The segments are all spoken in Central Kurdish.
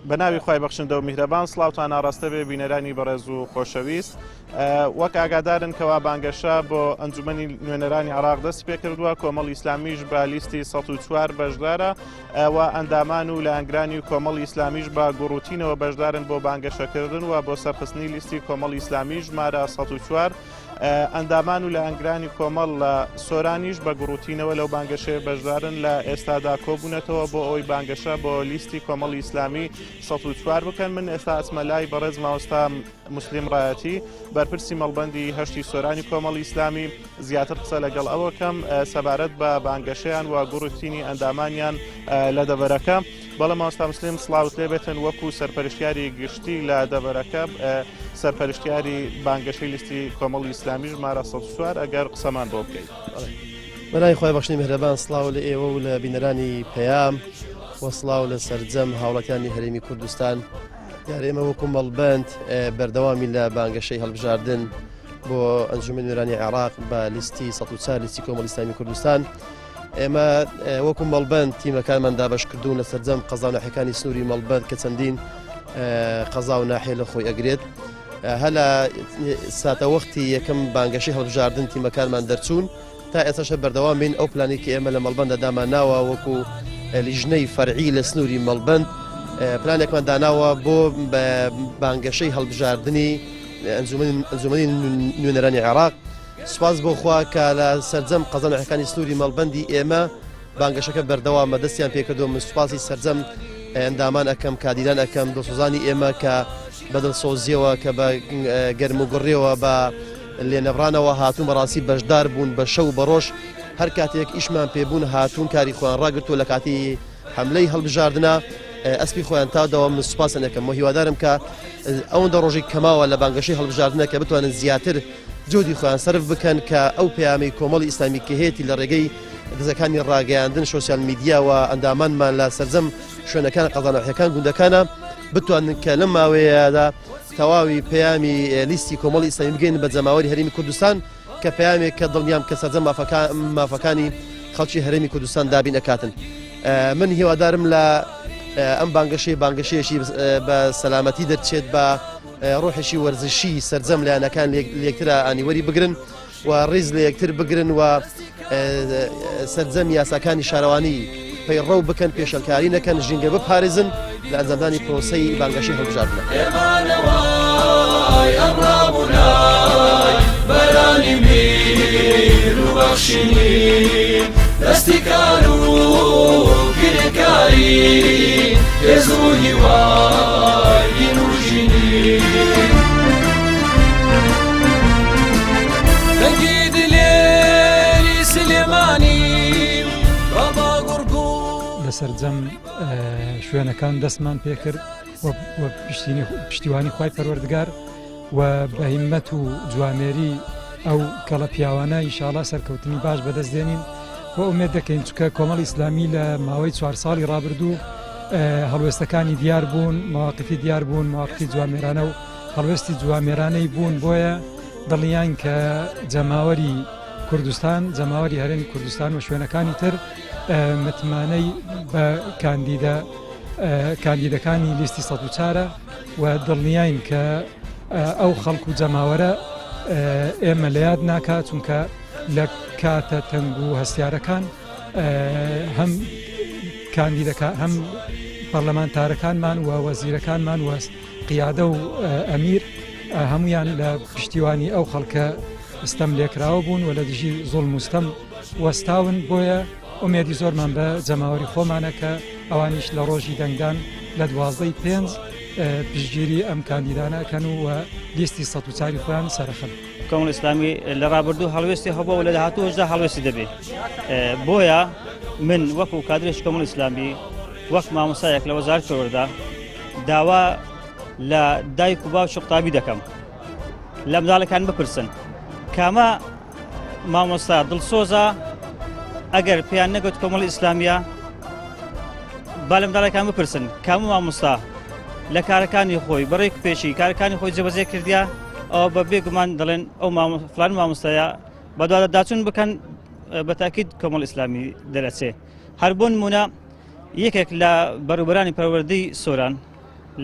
بە ناوی خوای بەخشندە و میهرەبان سڵاوتان ئاڕاستە بێ بینەرانی بەڕێز و خۆشەویست. وەک ئاگادارن کەوا بانگەشە بۆ ئەنجومەنی نوێنەرانی عراق دەست پێکردووە، کۆمەڵی ئیسلامیش بە لیستی 104 بەشدارە و ئەندامان و لایەنگرانی کۆمەڵی ئیسلامیش بە گوڕوتینەوە بەشدارن بۆ بانگەشەکردن و بۆ سەرخستنی لیستی کۆمەڵی ئیسلامی ژمارە 104. ئەندامان و لایەنگرانی کۆمەڵ لە سۆرانیش بە گوڕوتینەوە لەو بانگەشەیە بەشدارن، لە ئێستادا کۆبوونەتەوە بۆ ئەوەی بانگەشە بۆ لیستی کۆمەڵی ئیسلامی 104 بکەن. من ئێستا ئەچمە لای بەڕێز مامۆستا موسلیم ڕایەتی، بەرپرسی مەڵبەندی هەشتی سۆرانی کۆمەڵی ئیسلامی، زیاتر قسە لەگەڵ ئەوە کەم سەبارەت بە بانگەشەیان و گوڕوتینی ئەندامانیان لە دەڤەرەکە. بەڵێ مامۆستا مسلیم سڵاوت لێ بێتن، وەکو سەرپەرشتیاری گشتی لە دەڤەرەکە، سەرپەرشتیاری بانگەشەی لیستی کۆمەڵی ئیسلامی ژمارە 104، ئەگەر قسەمان بۆ بکەیت. بەناوی خوای بەخشنی میهرەبان سڵاو لە ئێوە و لە بینەرانی پەیام و سڵاو لە سەرجەم هاوڵاتیانی هەرێمی کوردستان. دیارە ئێمە وەکو مەڵبەند بەردەوامی لە بانگەشەی هەڵبژاردن بۆ ئەنجومەنی نوێنەرانی عێراق بە لیستی 104 لیستی کۆمەڵی ئیسلامی کوردستان. ئێمە وەکو مەڵبەند تیمەکانمان دابەش کردوون لە سەرجەم قەزا و ناحیەکانی سنووری مەڵبەند کە چەندین قەزا و ناحیە لە خۆی ئەگرێت. هەلا ساتەوەختی یەکەم بانگەشەی هەڵبژاردن تیمەکانمان دەرچوون تا ئێستاشە بەردەوام بین. ئەو پلانی کە ئێمە لە مەڵبەندە دامان ناوە وەکو لیژنەی فەرعی لە سنووری مەڵبەند، پلانێکمان داناوە بۆ بانگەشەی هەڵبژاردنی ئەنجومەنی نوێنەرانی عێراق. سوپاس بۆ خوا کە لە سەرجەم قەزا ناحیەکانی سنووری مەڵبەندی ئێمە بانگەشەکە بەردەوامە، دەستیان پێکردووە. من سوپاسی سەرجەم ئەندامان ئەکەم، کادیران ئەکەم، دڵسۆزانی ئێمە کە بە دڵسۆزیەوە، کە بە گەرم و گوڕیەوە، بە لێنەبڕانەوە هاتوون، بەڕاستی بەشدار بوون بە شەو بە ڕۆژ، هەر کاتێک ئیشمان پێبوون هاتوون کاری خۆیان ڕاگرتووە، لە کاتی حەملەی هەڵبژاردنە ئەسپی خۆیان تاودەوە. من سوپاسیان ئەکەم و هیوادارم کە ئەوەندە ڕۆژێک کەماوە لە بانگەشەی هەڵبژاردنە کە بتوانن زیاتر جهدی خۆیان سەرف بکەن کە ئەو پەیامەی کۆمەڵی ئیسلامی کە هەیەتی لە ڕێگەی دەزگاکانی ڕاگەیاندن، سۆسیال میدیا و ئەندامانمان لە سەرجەم شوێنەکان، قەزا ناحیەکان، گوندەکانە، بتوانن کە لەم ماوەیەدا تەواوی پەیامی لیستی کۆمەڵی ئیسلامی بگەین بە جەماوەری هەرێمی کوردستان، کە پەیامێک کە دڵنیام کە سەرجەم مافەکانی خەڵکی هەرێمی کوردستان دابین ئەکاتن. من هیوادارم لە ئەم بانگەشەی بانگەشەیەکی بە سەلامەتی دەرچێت، بە ڕۆحێکی وەرزشی سەرجەم لایەنەکان لێکترا ئانیوەری بگرن و ڕیز لە یەکتر بگرن و سەرجەم یاساکانی شارەوانی پەیڕەو بکەن، پێشەلکاری نەکەن، ژینگە بپارێزن لە ئەنجامدانی پرۆسەی بانگەشەی هەڵبژاردنە. دەستی کار و کرێکاری هێز و هیوای دین و ژینی دەنگی دلێری سلێمانی بابا گوڕگوو. لە سەرجەم شوێنەکان دەستمان پێکرد و پشتیوانی خوای پەروەردگار و بە هیمەت و جوامێری ئەو کەڵە پیاوانە ئیشاڵا سەرکەوتنی باش بەدەست دێنین و ئومێد دەکەین، چونکە کۆمەڵی ئیسلامی لە ماوەی 4 ساڵی ڕابردوو هەڵوێستەکانی دیار بوون، مواقفی دیار بوون، مواقفی جوامێرانە و هەڵوێستی جوامێرانەی بوون، بۆیە دڵنیاین کە جەماوەری کوردستان، جەماوەری هەرێمی کوردستان و شوێنەکانی تر متمانەی بە کاندیدە کاندیدەکانی لیستی 104 و دڵنیاین کە ئەو خەڵک و جەماوەرە ئێمە لە یاد ناکات، چونکە لە کاتە تەنگ و هەستیارەکان هەم کاندیدەکە هەم پەرلەمانتارەکانمان و وەزیرەکانمان و قیادە و ئەمیر هەمویان لە پشتیوانی ئەو خەڵکە ستەم لێکراوە بوون و لە دژی زوڵم و ستەم وەستاون. بۆیە ئومێدی زۆرمان بە جەماوەری خۆمانە کە ئەوانیش لە ڕۆژی دەنگدان لە 12 پێنج پشتگیری ئەم کاندیدانە ئەکەن و لیستی 104 خۆیان سەرەخەن. کۆمەڵی ئیسلامی لە ڕابردوو هەڵوێستی هەبووە و لە داهاتووشدا هەڵوێستی دەبێت. بۆیە من وەکو کادرێکی کۆمەڵی ئیسلامی، وەک مامۆستایەک لە وەزارەتی پەروەردە، داوا لە دایک و باوکی قوتابی دەکەم لە منداڵەکان بپرسن کامە مامۆستا دڵسۆزە، ئەگەر پێیان نەگوت کۆمەڵی ئیسلامیە، با لە منداڵەکان بپرسن کامە مامۆستا لە کارەکانی خۆی بەڕێک پێشی کارەکانی خۆی جێبەجێ کردیا، ئەوە بە بێگومان دەڵێن ئەو فلان مامۆستایە. بەدواداچوون بکەن، بە تاکید کۆمەڵ ئیسلامی دەرەچێ. هەر بۆ نمونە یەکێک لە بەروبەرانی پەروەردەی سۆران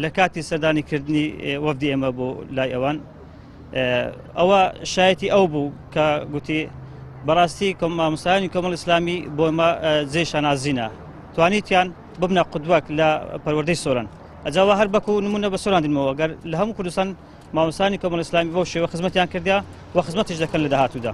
لە کاتی سەردانی کردنی وەفدی ئێمە بۆ لای ئەوان ئەوە شایەتی ئەو بوو کە گوتی بەڕاستی مامۆستایانی کۆمەڵ ئیسلامی بۆ ئێمە جێی شانازینە توانیتیان ببنە قودوەک لە پەروەردەی سۆران ئەجاوە هەر بەکو نمونە بە سۆران دینمەوە گەر لە هەموو کوردستان مامۆستایانی کۆمەڵ ئیسلامی بەو شێوە خزمەتیان کردیا و خزمەتیش دەکەن لە داهاتوودا.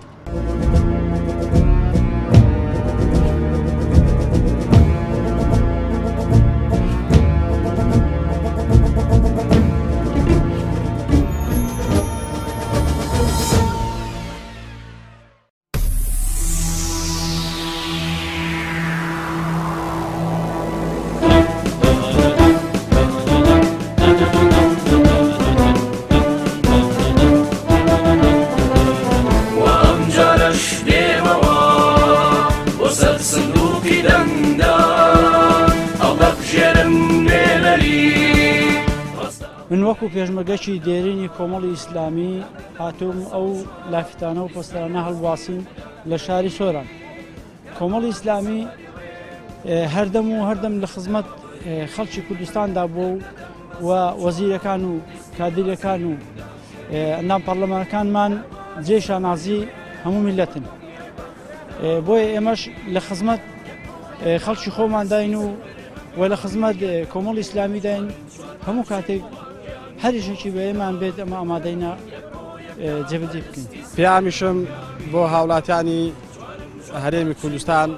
من وەکو پێشمەرگەکی دێرینی کۆمەڵی ئیسلامی هاتووم ئەو لافیتانە و پۆستەرانە هەڵبواسین لە شاری سۆران. کۆمەڵی ئیسلامی هەردەم و هەردەم لە خزمەت خەڵکی کوردستاندا بووە و وەزیرەکان و کادیرەکان و ئەندام پەرلەمانەکانمان جێ شانازی هەموو میلەتن. بۆیە ئێمەش لە خزمەت خەڵکی خۆمانداین و و لە خزمەت کۆمەڵی ئیسلامیداین هەموو کاتێک هەر ئیشێکی بە ئێمان بێت ئەمە ئامادەینە جێبەجێ بکەین. پەیامیشم بۆ هاوڵاتیانی هەرێمی کوردستان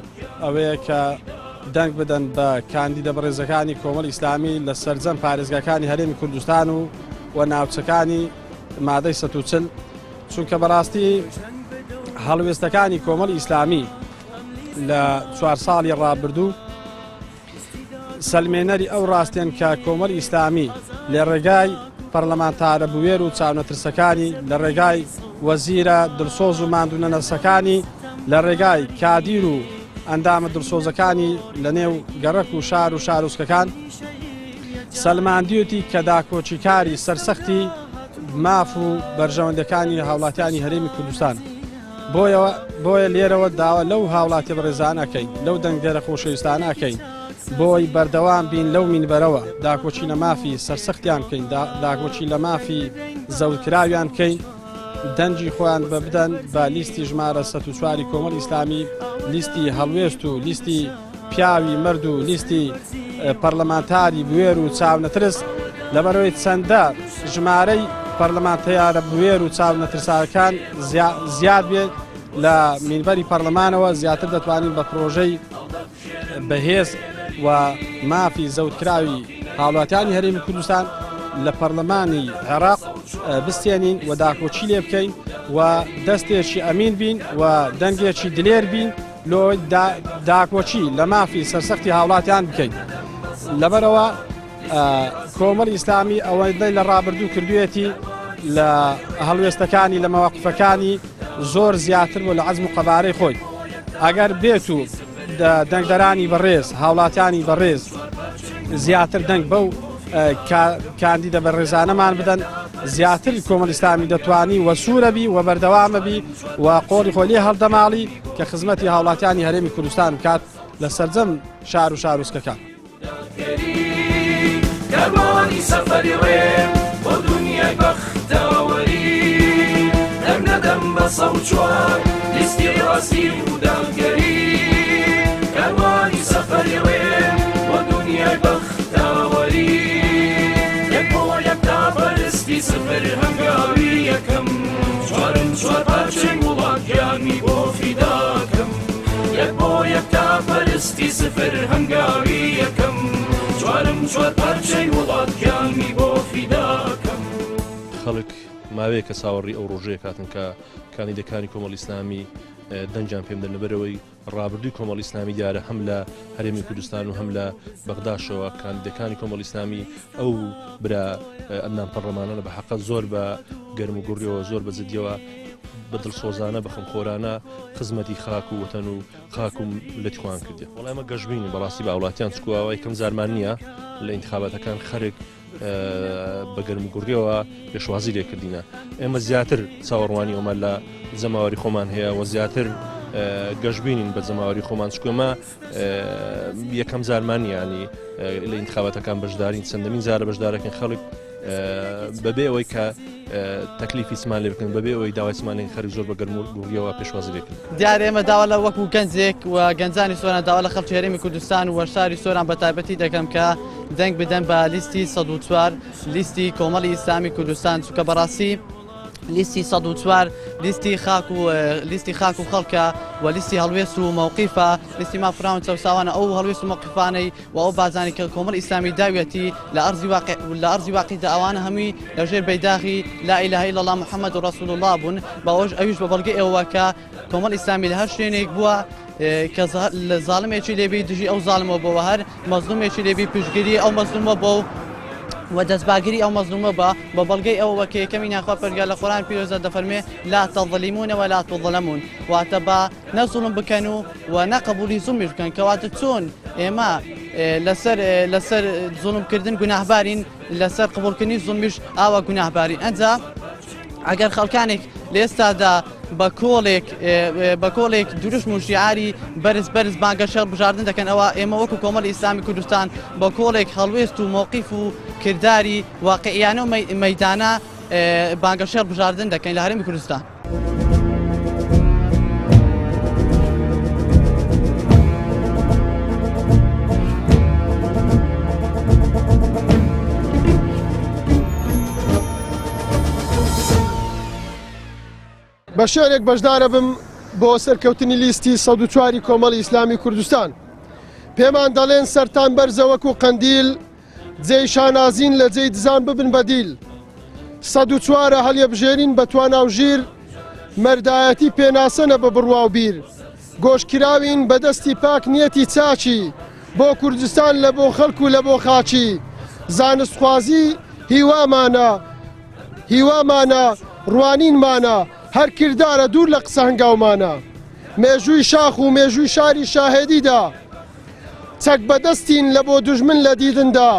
ئەوەیە کە دەنگ بدەن بە کاندیدە بەڕێزەکانی کۆمەڵی ئیسلامی لە سەرجەم پارێزگاکانی هەرێمی کوردستان و و ناوچەکانی مادەی 140 چونکە بەڕاستی هەڵوێستەکانی کۆمەڵی ئیسلامی لە چوار ساڵی ڕابردوو سەلمێنەری ئەو ڕاستیەن کە کۆمەڵی ئیسلامی لە ڕێگای پەرلەمانتارە بوێر و چاونەترسەکانی، لە ڕێگای وەزیرە دڵسۆز و ماندوونەنەسەکانی، لە ڕێگای کادیر و ئەندامە دڵسۆزەکانی لە نێو گەڕەک و شار و شارۆچکەکان سەلماندویەتی کە داکۆکیکاری سەرسەختی ماف و بەرژەوەندەکانی هاوڵاتیانی هەرێمی کوردستان. بۆیە لێرەوە داوا لەو هاوڵاتیە بەڕێزانە ئەکەین، لەو دەنگدەرە خۆشەویستانە ئەکەین بۆی بەردەوام بین لەو مینبەرەوە داکۆکی لە مافی سەرسەختیان بکەین، داکۆکی لە مافی زەوتکراویان بکەین، دەنگی خۆیان بە بدەن بە لیستی ژمارە 104 کۆمەڵی ئیسلامی، لیستی هەڵوێست و لیستی پیاوی مەرد و لیستی پەرلەمانتاری بوێر و چاونەترس، لەبەرئەوەی چەندە ژمارەی پەرلەمانتارە بوێر و چاونەترساکان زیاد بێت لە مینبەری پەرلەمانەوە زیاتر دەتوانین بە پرۆژەی بەهێز و مافی زەوتکراوی هاوڵاتیانی هەرێمی کوردستان لە پەرلەمانی عێراق بستێنین و داکۆکی لێ بکەین و دەستێکی ئەمین بین و دەنگێکی دلێر بین لۆ داکۆکی لە مافی سەرسەختی هاوڵاتیان بکەین لەبەرەوە کۆمەڵی ئیسلامی ئەوەندەی لە ڕابردوو کردوێتی لە هەڵوێستەکانی لە مەواقفەکانی زۆر زیاتر بوو لە عەزم و قەبارەی خۆی ئەگەر بێت و دەنگدەرانی بەڕێز هاوڵاتیانی بەڕێز زیاتر دەنگ بەو کاندیدە بەڕێزانەمان بدەن زیاتر کۆمەڵ ئیسلامی دەتوانی وەسوورەبی و بەردەوامەبی و قۆڵی خۆی لێ هەڵدەماڵی کە خزمەتی هاوڵاتیانی هەرێمی کوردستان بکات لە سەرجەم شار و شارۆچکەکان. کاروانی سەفەری ڕێ بۆ دونیای بەختەوەری دەنگ نەدەم بە 104 لیستی ڕاستی و دادگەری کاروانی سەفەری ڕێ بۆ دونیای بەختەوەری یەک بۆ یەک تا بەرزتی سفر هەنگاوی یەکەم چوارم چوار پارچەی وڵات گیانی بۆ فیداکەم یەک بۆ یەک تا پەرستی سفر هەنگاوی یەکەم چوارم چوار پارچەی وڵات گیانی بۆ فیداکەم. خەڵک ماوەیەکە چاوەڕی ئەو ڕۆژەیە کاتن کە کاندیدەکانی کۆمەڵی ئیسلامی دەنگیان پێ بدەن لەبەرئەوەی ڕابردووی کۆمەڵی ئیسلامی دیارە هەم لە هەرێمی کوردستان و هەم لە بەغداشەوە کاندیدەکانی کۆمەڵی ئیسلامی ئەو برا ئەندام پەرلەمانانە بە حەقە زۆر بە گەرم و گوڕیەوە زۆر بە جدیەوە بە دڵسۆزانە بە خەمخۆرانە خزمەتی خاک و وەتەن و خاک و ملەتی خۆیان کردیە. وەڵا ئێمە گەشبینین بەڕاستی بە هاوڵاتیان چکو ئەوە یەکەم جارمان نییە لە ئینتخاباتەکان خەرک بە گەرموگوڕیەوە پێشوازی لێکردینە ئێمە زیاتر چاوەڕوانی ئەومان لە جەماوەری خۆمان هەیە و زیاتر گەشببینین بە جەماوەری خۆمان چکۆمە یەکەم جارمان ینی لە ئینتخاباتەکان بەشدارین چەندەمین جارە بەشدارەکەن خەڵک بەبێ ئەوەی کە تەکلیفی سمان لێ بکەن بەبێ ئەوەی داوای سمانێن خەرک زۆر بە گەرم و گوڕیەوە پێشوازی لێکن. دیارە ئێمە داوا لە وەکو گەنجێک و گەنجانی سۆران داوا لە خەڵکی هەرێمی کوردستان و شاری سۆران بە تایبەتی دەکەم کە دەنگ بدەن بە لیستی 104 لیستی کۆمەڵی ئیسلامی کوردستان چونکە بەڕاستی لیستی 104 لیستی خاک و لیستی خاک و خەڵکە و لیستی هەڵوێست و مەوقیفە لیستی مافراون چەوساوانە ئەو هەڵوێست و مەوقیفانەی و ئەو بازانی کە کۆمەڵی ئیسلامی داویەتی لە ئەرزی واقع لە ئەرزی واقعدا ئەوانە هەمووی لە ژێر بەیداغی لا اله الا الله محمد رسول الله بوون بەوەش ئەویش بە بەڵگەی ئەوە کە کۆمەڵ ئیسلامی لە هەر شوێنێک بووە کە زاڵمێکی لێبی دژی ئەو زاڵمەوە بۆ هەر مەزلومێکی لێبی پشتگیری ئەو مەزلومە بۆ و دەستباگری ئەو مەزلومە بە بە بەڵگەی ئەوە کە یەکەمی ناخوا پەرگا لە قورآن پیرۆزە دەفەرمێ لا تظلمون ولا تظلمون واتە بە نە زوڵم بکەن و و نە قبولی زوڵمیش بکەن کەواتە چۆن ئێمە لەسەر لەسەر زوڵمکردن گوناهبارین لەسەر قبولکردنی زوڵمیش ئاوا گوناهبارین ئەجا ئەگەر خەڵکانێک لە ئێستادا بە کۆڵێک بە کۆڵێک دروشم و شیعاری بەرز بەرز بانگەشە بژاردن دەکەن ئەوە ئێمە وەکو کۆمەڵی ئیسلامی کوردستان بە کۆڵێک هەڵوێست و مۆقیف و کرداری واقعیانە و مەیدانە بانگەشە بژاردن دەکەین لە هەرێمی کوردستان. بە شعرێک بەشدارەبم بۆ سەرکەوتنی لیستی 104 کۆمەڵی ئیسلامی کوردستان. پێمان دەڵێن سەرتان بەرزە وەکو قەندیل، جێی شانازین لە جێی دزان ببن بە دیل. 104 هەڵیەبژێرین بە توانا و ژیر، مەردایەتی پێناسەنە بە بڕوا و بیر. گۆشکراوین بە دەستی پاک نیەتی چاکی، بۆ کوردستان لە بۆ خەڵک و لە بۆ خاکی. زانستخوازی هیوامانە، هیوامانە، ڕوانینمانە، هەر کردارە دوور لە قسە هەنگاومانە. مێژووی شاخ و مێژووی شاری شاهێدیدا. چەک بەدەستین لە بۆ دوژمن لە دیدندا.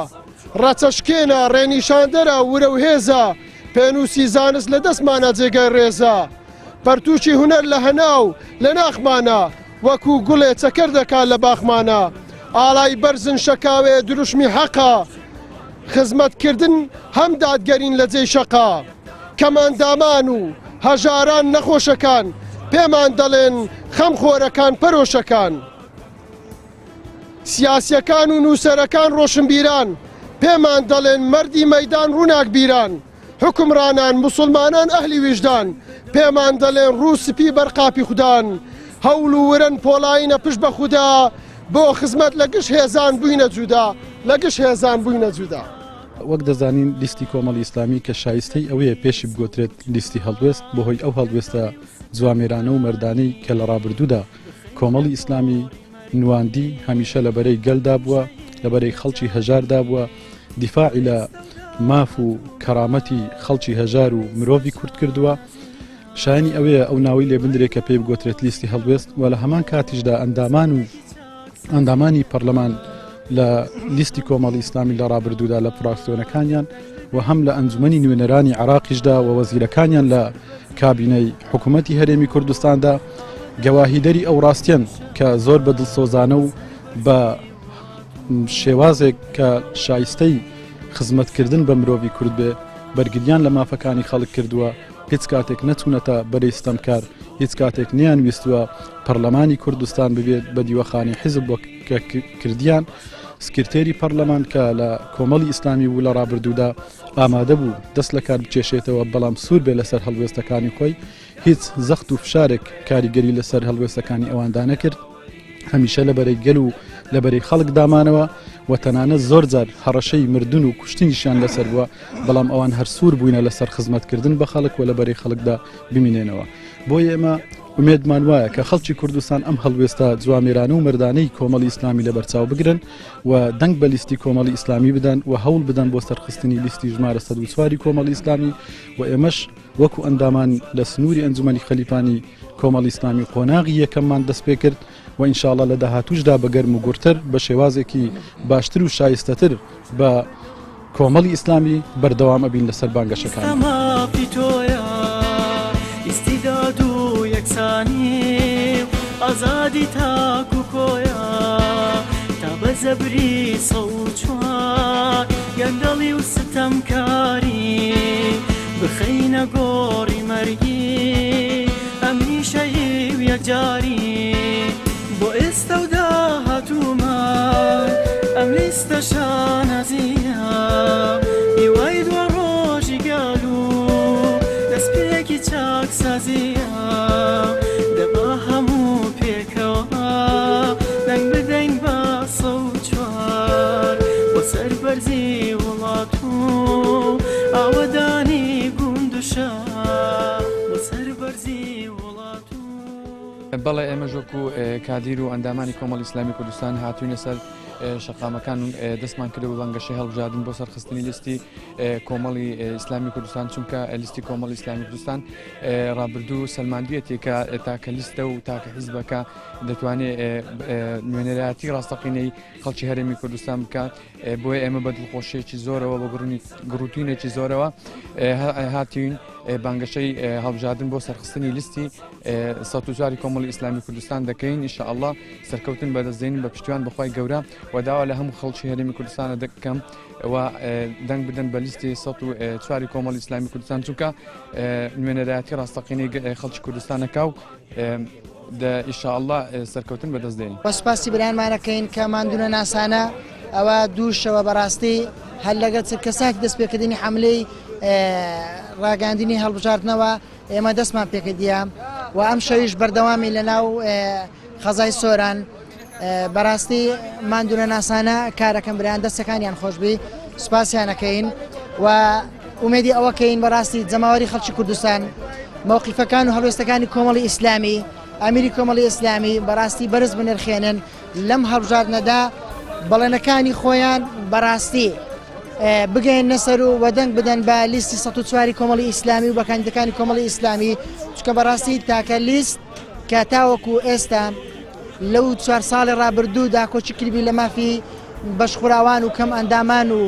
ڕەچەشکێنە، ڕێنیشاندەرە، ورە و هێزە. پێنووسی زانست لە دەستمانە جێگای ڕێزە. پەرتووکی هونەر لە هەناو، لە ناخمانە. وەکوو گوڵێ چەکەر دەکا لە باخمانە. ئاڵای بەرزن شەکاوێ دروشمی حەقە. خزمەت کردن هەم دادگەرین لە جێی شەقا. کەمئەندامان و هەژاران نەخۆشەکان. پێمان دەڵێن خەم خۆرەکان پەرۆشەکان. سیاسیەکان و نووسەرەکان ڕۆشنبیران. پێمان دەڵێن مەردی مەیدان ڕووناکبیران. حوکمڕانان موسڵمانان ئەهلی ویژدان. پێمان دەڵێن ڕوو سپی بەر قاپی خودان. هەوڵ و ورەن پۆڵایینە پشت بە خودا. بۆ خزمەت لە گشت هێزان بووینە جودا. لە گشت هێزان بووینە جودا. وەک دەزانین لیستی کۆمەڵی ئیسلامی کە شایستەی ئەوەیە پێشی بگۆترێت لیستی هەڵوێست بەهۆی ئەو هەڵوێستە جوامێرانە و مەردانەی کە لە ڕابردوودا کۆمەڵی ئیسلامی نواندی هەمیشە لە بەرەی گەلدا بووە لە بەرەی خەڵکی هەژاردا بووە دیفاعی لە ماف و کەرامەتی خەڵکی هەژار و مرۆڤی کورد کردووە شایانی ئەوەیە ئەو ناوەی لێ بندرێت کە پێی بگۆترێت لیستی هەڵوێست و لە هەمان کاتیشدا ئەندامان و ئەندامانی پەرلەمان لە لیستی کۆمەڵی ئیسلامی لە ڕابردوودا لە فراکسیۆنەکانیان و هەم لە ئەنجومەنی نوێنەرانی عراقیشدا و وەزیرەکانیان لە کابینەی حکوومەتی هەرێمی کوردستاندا گەواهیدەری ئەو ڕاستیەن کە زۆر بە دڵسۆزانە و بە شێوازێک کە شایستەی خزمەتکردن بە مرۆڤی کورد بێ بەرگریان لە مافەکانی خەڵک کردووە هیچ کاتێک نەچوونەتە بەرەی ستەمکار، هیچ کاتێک نەیانویستووە پەرلەمانی کوردستان ببێت بە دیوەخانی حیزب وەک کە کردیان، سکرتێری پەرلەمان کە لە کۆمەڵی ئیسلامی بوو لە ڕابردوودا ئامادە بوو دەست لە کار بکێشێتەوە بەڵام سوور بێ لەسەر هەڵوێستەکانی خۆی، هیچ زەخت و فشارێک کاریگەری لەسەر هەڵوێستەکانی ئەواندا نەکرد. هەمیشە لە بەرەی گەل و لە بەرەی خەڵک دامانەوە و تەنانەت زۆر جار هەڕەشەی مردن و کوشتنیشیان لەسەر بووە، بەڵام ئەوان هەر سوور بووینە لەسەر خزمەتکردن بە خەڵک و لە بەرەی خەڵکدا بمینێنەوە. بۆیە ئێمە ئومێدمان وایە کە خەڵکی کوردستان ئەم هەڵوێستە جوامێرانە و مەردانەی کۆمەڵی ئیسلامی لەبەرچاو بگرن و دەنگ بە لیستی کۆمەڵی ئیسلامی بدەن و هەوڵ بدەن بۆ سەرخستنی لیستی ژمارە 104 کۆمەڵی ئیسلامی و ئێمەش وەکو ئەندامان لە سنووری ئەنجومەنی خەلیفانی کۆمەڵی ئیسلامی قۆناغی یەکەممان دەست پێ کرد و ئینشاڵڵا لە داهاتووشدا بە گەرم و گوڕتر بە شێوازێکی باشتر و شایستەتر بە کۆمەڵی ئیسلامی بەردەوام ئەبین لەسەر بانگەشەکان. مافی تۆیە ئیستیداد و یەکسانی. شادی تاک و کۆیە تا بە زەبری 104 گەندەڵی و ستەمکاری بخەینە گۆڕی مەرگی هەمیشەیی و یەکجاری بۆ ئێستا و داهاتوومان ئەم لیستە شانازییە هیوای دوا ڕۆژی گەل و دەستپێکی چاکسازییە دەبا هەموو پێکەوە دەنگ بدەین بە 104 بۆ سەربەرزی وڵات و ئاوەدانی گوند و شار بۆ سەربەرزی وڵات و بەڵێ ئێمەش وەکو کادیر و ئەندامانی کۆمەڵی ئیسلامی کوردستان هاتوینە سەر شەقامەکان و دەستمان کردو بە بانگەشەی هەڵبژاردن بۆ سەرخستنی لیستی کۆمەڵی ئیسلامی کوردستان چونکە لیستی کۆمەڵی ئیسلامی کوردستان ڕابردوو سەلماندویەتی کە تاکە لیستە و تاکە حیزبەکە دەتوانێت نوێنەرایەتی ڕاستەقینەی خەڵکی هەرێمی کوردستان بکات بۆیە ئێمە بە دڵخۆشیەکی زۆرەوە بە گڕوتینێکی زۆرەوە هاتین بانگەشەی هەڵبژاردن بۆ سەرخستنی لیستی 104 کۆمەڵی ئیسلامی کوردستان دەکەین ئینشاءاللە سەرکەوتن بەدەستدێنین بە پشتیوان بەخوای گەورە و داوا لە هەموو خەڵکی هەرێمی کوردستانە دەکەم و دەنگ بدەن بە لیستی 104 کۆمەڵی ئیسلامی کوردستان چونکە نوێنەرایەتی ڕاستەقینەی خەڵکی کوردستانەکە و ئیشاءاللە سەرکەوتن بەدەست دێنین. وە سوپاسی برایانمانەکەین کە ماندوونەناسانە ئەوە دوو شەوە بەڕاستی هەر لەگەڵ چرکەساتی دەستپێکردنی حەملەی ڕاگەیاندنی هەڵبژاردنەوە ئێمە دەستمان پێکردیە و ئەم شەویش بەردەوامی لە ناو خەزای سۆران بەڕاستی ماندوونەناسانە کارەکەم برایان دەستەکانیان خۆشببی سوپاسیانەکەین و ئومێدی ئەوە کەین بەڕاستی جەماوەری خەڵکی کوردستان مەوقیفەکان و هەڵوێستەکانی کۆمەڵی ئیسلامی ئەمیری کۆمەڵی ئیسلامی بەڕاستی بەرز بنرخێنن لەم هەڵبژاردنەدا بەڵێنەکانی خۆیان بەڕاستی بگەین نەسەر و وەدەنگ بدەن بە لیستی 104 کۆمەڵی ئیسلامی و بەکاندەکانی کۆمەڵی ئیسلامی چکە بەڕاستی تاکە لیست کە تاوەکو ئێستا لەو چوار ساڵی ڕابردوو داکۆکی کردبی لە مافی بەشخوراوان و کەم ئەندامان و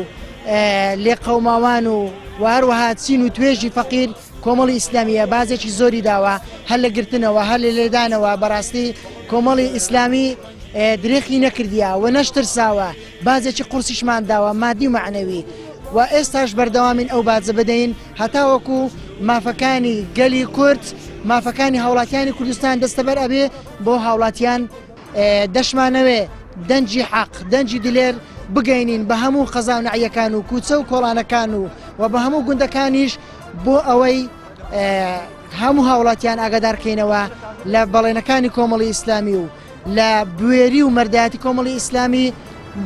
لێقەوماوان و و هەروەها چین و توێژی فەقیر کۆمەڵی ئیسلامیە بازێکی زۆری داوە هەر لە گرتنەوە هەر لە لێدانەوە بەڕاستی کۆمەڵی ئیسلامی درێخی نەکردیا و نەشترساوە بازێکی قورسیشمان داوە مادی و مەعنەوی و ئێستاش بەردەوامین ئەو باجە بدەین هەتاوەکو مافەکانی گەلی کورد مافەکانی هاوڵاتیانی کوردستان دەستەبەر ئەبێ بۆ هاوڵاتیان دەشمانەوێ دەنگی حەق دەنگی دلێر بگەینین بە هەموو قەزا و نەعیەکان و کوچە و کۆڵانەکان و و بە هەموو گوندەکانیش بۆ ئەوەی هەموو هاوڵاتیان ئاگادارکەینەوە لە بەڵێنەکانی کۆمەڵی ئیسلامی و لە بوێری و مەردایەتی کۆمەڵی ئیسلامی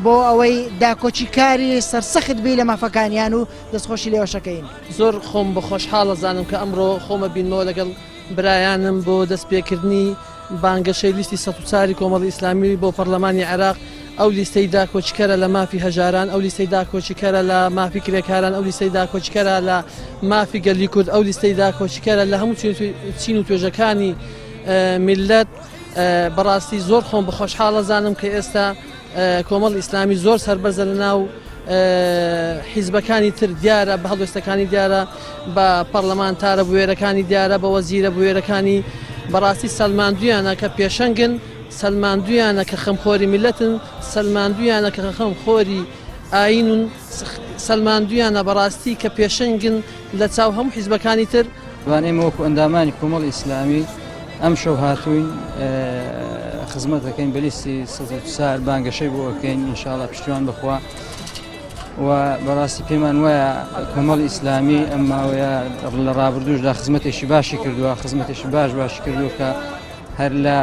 بۆ ئەوەی داکۆکی کاری سەرسەخت بی لە مافەکانیان و دەستخۆشی لێوەشەکەین. زۆر خۆم بە خۆشحاڵ ئەزانم کە ئەمڕۆ خۆمە بینمەوە لەگەڵ برایانم بۆ دەستپێکردنی بانگەشەی لیستی 104 کۆمەڵی ئیسلامی بۆ پەرلەمانی عێراق، ئەو لیستەی داکۆکیکەرە لە مافی هەژاران، ئەو لیستەی داکۆکیکەرە لە مافی کرێکاران، ئەو لیستەی داکۆکیکەرە لە مافی گەلی کورد، ئەو لیستەی داکۆکیکەرە لە هەموو چین و توێژەکانی میللەت. بەڕاستی زۆر خۆم بە خۆشحاڵ ئەزانم کە ئێستا کۆمەڵی ئیسلامی زۆر سەربەرزە لە ناو حیزبەکانی تر دیارە بە هەڵوێستەکانی دیارە بە پەرلەمانتارە بوێرەکانی دیارە بە وەزیرە بوێرەکانی بەڕاستی سەلماندویانە کە پێشەنگن سەلماندویانە کە خەمخۆری میلەتن سەلماندویانە کە خەمخۆری ئاینون سەلماندویانە بەڕاستی کە پێشەنگن لە چاو هەموو حیزبەکانی تر. وان ئێمە وەکو ئەندامانی کۆمەڵی ئیسلامی ئەمشەو هاتووین خزمەت دەکەین بە لیستی 104 بانگەشەی بۆ ئەکەین ئینشاءاللە پشتیوان بخوا و بەڕاستی پێمان وایە کۆمەڵی ئیسلامی ئەم ماوەیە لە ڕابردووشدا خزمەتێکی باشی کردووە خزمەتێکی باش باشی کردووە کە هەر لە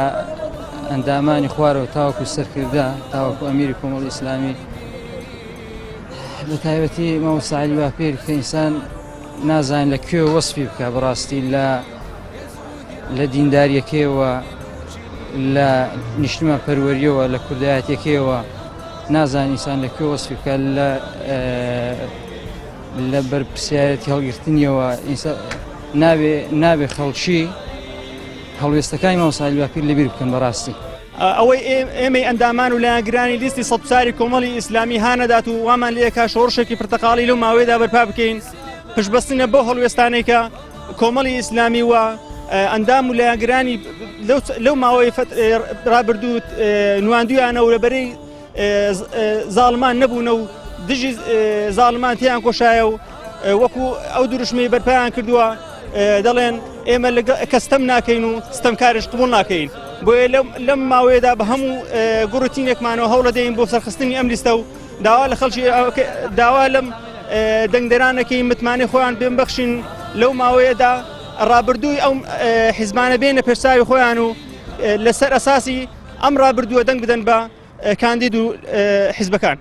ئەندامانی خوارەوە تاوەکو سەرکردە تاوەکو ئەمیری کۆمەڵی ئیسلامی بە تایبەتی مامۆستا عەلی باپیر کە ئینسان نازانێت لە کوێ وەسفی بکە بەڕاستی لە لە دینداریەکەیەوە لە نیشتمان پەروەریەوە لە کوردایەتەکەیەوە نازان ئینسان لە کوێ وەسفی بکە لە لە بەرپسیارەتی هەڵگرتنیەوە نابێ نابێ خەڵکی هەڵوێستەکانی مامۆستا عەلی باپیر لەبیر بکەن بەڕاستی. ئەوەی ئێمەی ئەندامان و لایەنگرانی لیستی 104 کۆمەڵی ئیسلامی هانەدات و وامان لێکا شۆڕشێکی پرتەقاڵی لەو ماوەیەدا بەرپا بکەین پشتبەستنە بەو هەڵوێستانەی کە کۆمەڵی ئیسلامی و ئەندام و لایەنگرانی لەو ماوەی ڕابردوو نواندویانە و لە بەرەی زاڵمان نەبوونە و دژی زاڵمان تیان کۆشایە و وەکو ئەو دروشمی بەرپیان کردووە دەڵێن ئێمە کە ستەم ناکەین و ستەمکارش قبول ناکەین بۆیە لەم ماوەیەدا بە هەموو گوڕتینێکمانەوە هەوڵەدەین بۆ سەرخستنی ئەم لیستە و داوا لە خەڵکی داوا لەم دەنگدەرانەکەی متمانەی خۆیان بێن بەخشین لەو ماوەیەدا ڕابردووی ئەو حیزبانە بێنە پێشچاوی خۆیان و لەسەر ئەساسی ئەم ڕابردووە دەنگ بدەن بە کاندید و حیزبەکان.